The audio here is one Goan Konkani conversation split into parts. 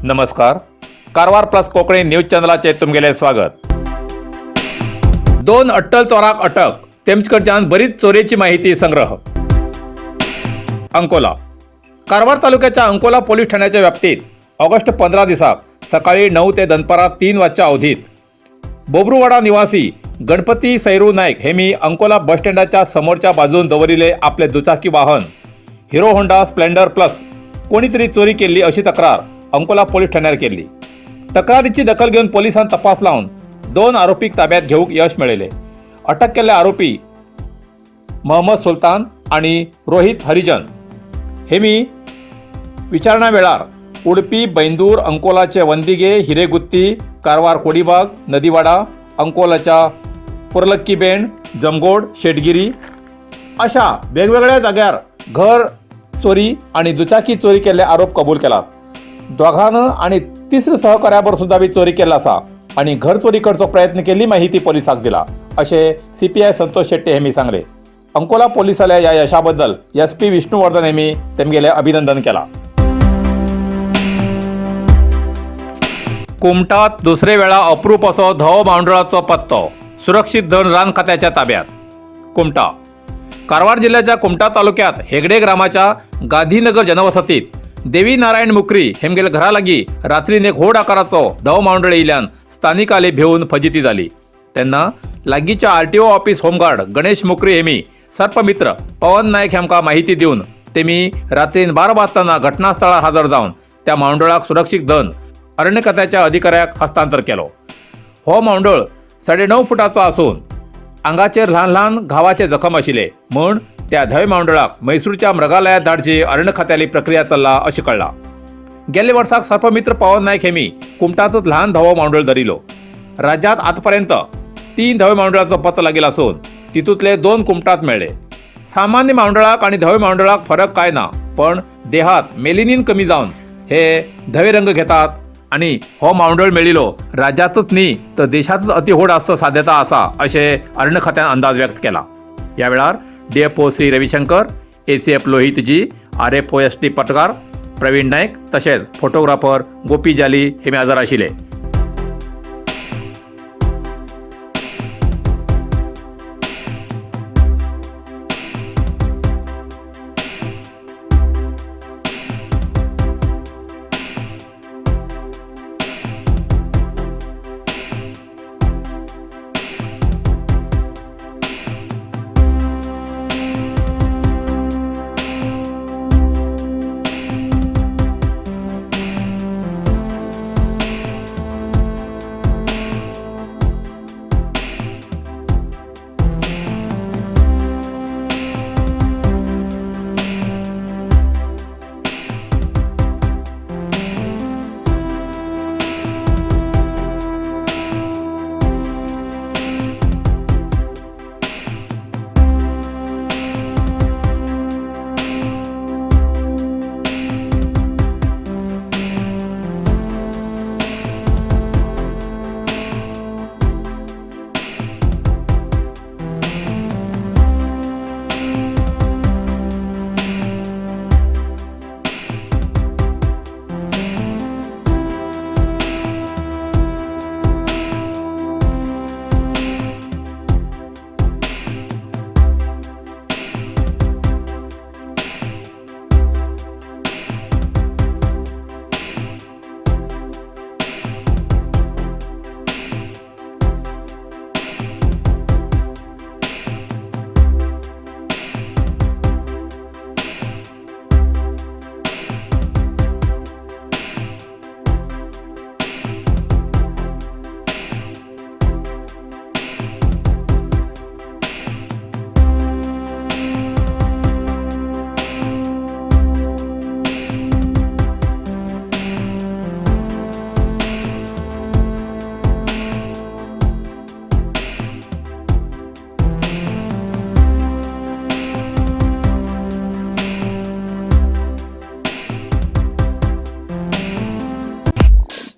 नमस्कार, कारवार प्लस कोंकणी न्यूज चॅनलाचेर तुमगेलें स्वागत. दोन अट्टल चोराक अटक, तेमचे कडच्यान बरीच चोरयेची माहिती संग्रह. अंकोला. कारवार तालुक्याच्या अंकोला पोलीस ठाण्याच्या व्याप्तीत ऑगस्ट 15 दिसाक सकाळी 9 ते दनपारां 3 वाजच्या अवधीत बोब्रुवाडा निवासी गणपती सैरू नाईक हे मी अंकोला बस स्टँडाच्या समोरच्या बाजून दवरिले आपले दुचाकी वाहन हिरो होंडा स्प्लेंडर प्लस कोणीतरी चोरी केल्ली अशी तक्रार अंकोला पोलीस ठाण्यार केल्ली. तक्रारीची दखल घेऊन पोलिसांन तपास लावून दोन आरोपीक ताब्यात घेवंक यश मेळयले. अटक केल्ले आरोपी मोहम्मद सुलतान आणि रोहित हरिजन हे मी विचारणा वेळार उडपी, बैंदूर, अंकोलाचे वंदिगे, हिरेगुत्ती, कारवार कोडीबाग, नदीवाडा, अंकोलाच्या पुरलक्कीबेंड, जमगोड, शेटगिरी अशा वेगवेगळ्या जाग्यार घर चोरी आणि दुचाकी चोरी केल्ले आरोप कबूल केला. दोघांनं आणि तिसऱ्या सहकार्याबर सुद्धा बी चोरी केला असा आणि घर चोरी करचो प्रयत्न केल्ली माहिती पोलिसांक दिला, असे सीपीआय संतोष शेट्टी हेमी सांगले. अंकोला पोलिसाल्या या यशाबद्दल एसपी विष्णुवर्धन हेमी तेमगेले अभिनंदन केला. कुमटात दुसरे वेळा अप्रूप असो धवो मांडोळाचो पत्तो, सुरक्षित धन रान खात्याच्या ताब्यात. कुमटा. कारवार जिल्ह्याच्या कुमटा तालुक्यात हेगडे ग्रामाच्या गांधीनगर जनवसतीत देवी नारायण मुकरी हेमगेल घरा लागीं रात्रीन एक व्हड आकाराचो धवो मांडोळ येयल्यान स्थानिकाले भिवून फजिती जाली. तेन्ना लागींच्या RTO office home guard Ganesh Mukri हेमी सर्पमित्र पवन नायक हेमकां माहिती दिवन तेमी रात्रीन 12 वाजताना घटनास्थळार हजर जावन त्या मांडोळाक सुरक्षीत धन अरण्य खात्याच्या अधिकाऱ्याक हस्तांतर केलो. हो मांडोळ 9.5 फुटाचो आसून आंगाचेर ल्हान ल्हान घावाचे जखम आशिल्ले म्हूण त्या धवे मांडोळाक म्हैसूरच्या मृगालयात धाडची अरण्य खात्याली प्रक्रिया चल्ला अशें कळ्ळां. गेल्ले वर्साक सर्पमित्र पवन नायक हेमी कुमटातच ल्हान धवो मांडोळ धरिल्लो. राज्यात आतापर्यंत 3 धवे मांडोळाचो पत्तो लागिल्लो आसून तितूंतले 2 कुमटात मेळ्ळे. सामान्य मांडोळाक आणि धवे मांडोळाक फरक काय ना, पण देहात मेलिनीन कमी जावन हे धवे रंग घेतात आणि हो मांडोळ मेळिलो राज्यातच न्ही तर देशातच अति व्हड आसचो साध्यता आसा अशें अरण्य खात्यान अंदाज व्यक्त केला. ह्या वेळार DFO Shri Ravishankar, ACF Lohitji, RFO S T Patkar, Pravin Naik तशेंच फोटोग्राफर गोपी जाली हे हजर आशिल्ले.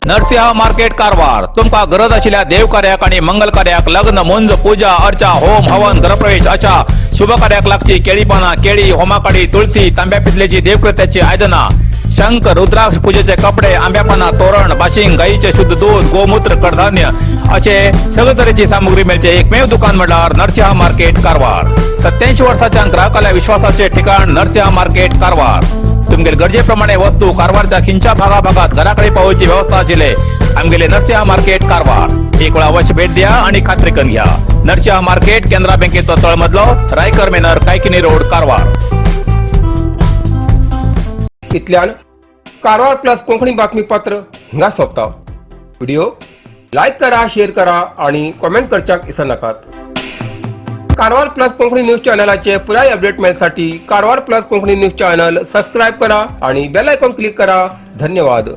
नरसिंह मार्केट कारवार. तुमका गरज आशिल्ल्या देवकार्याक आणि मंगल कार्याक, लग्न, मुंज, पूजा अर्चा, होम हवन, घरप्रवेश अशा शुभ कार्याक लागची केळी पानां, केळी, होमाकाडी, तुळसी, तांब्या पितलेची देवकृत्याची आयदनां, शंख, रुद्राक्ष, पूजेचे कपडे, आंब्या पाना, तोरण, बाशिंग, गाईचे शुद्ध दूध, गोमूत्र, कडधान्य असे सगळे तरेची सामुग्री मेळचे एकमेव दुकान म्हणल्यार नरसिंहा मार्केट, कारवार. 87 वर्साच्या ग्राहकाला विश्वासाचे ठिकाण नरसिंहा मार्केट, कारवार. तुमगेले गरजेप्रमाणे वस्तू कारवारच्या खिंच्या भागाभागात घराकडे पावोवची व्यवस्था आशिल्ले आमगेले नरसिंहा मार्केट, कारवार. एक वेळा अवश्य भेट द्या आणि खात्री करून घ्या. नरसिंहा मार्केट, केनरा बँकेचो तळमजलो, रायकर मेनर, कायकिनी रोड, कारवार. इतल्यान कारवार प्लस कोंकणी बातमीपत्र हिंगा सोंपता. व्हिडिओ लायक करा, शेअर करा आणि कॉमेंट करच्याक विसरनाकात. कारवार प्लस कोंकणी न्यूज चॅनलाचे पुराय अपडेट मेळसाठी Karwar plus Konkani news channel subscribe करा आणि बेल आयकॉन क्लिक करा. धन्यवाद.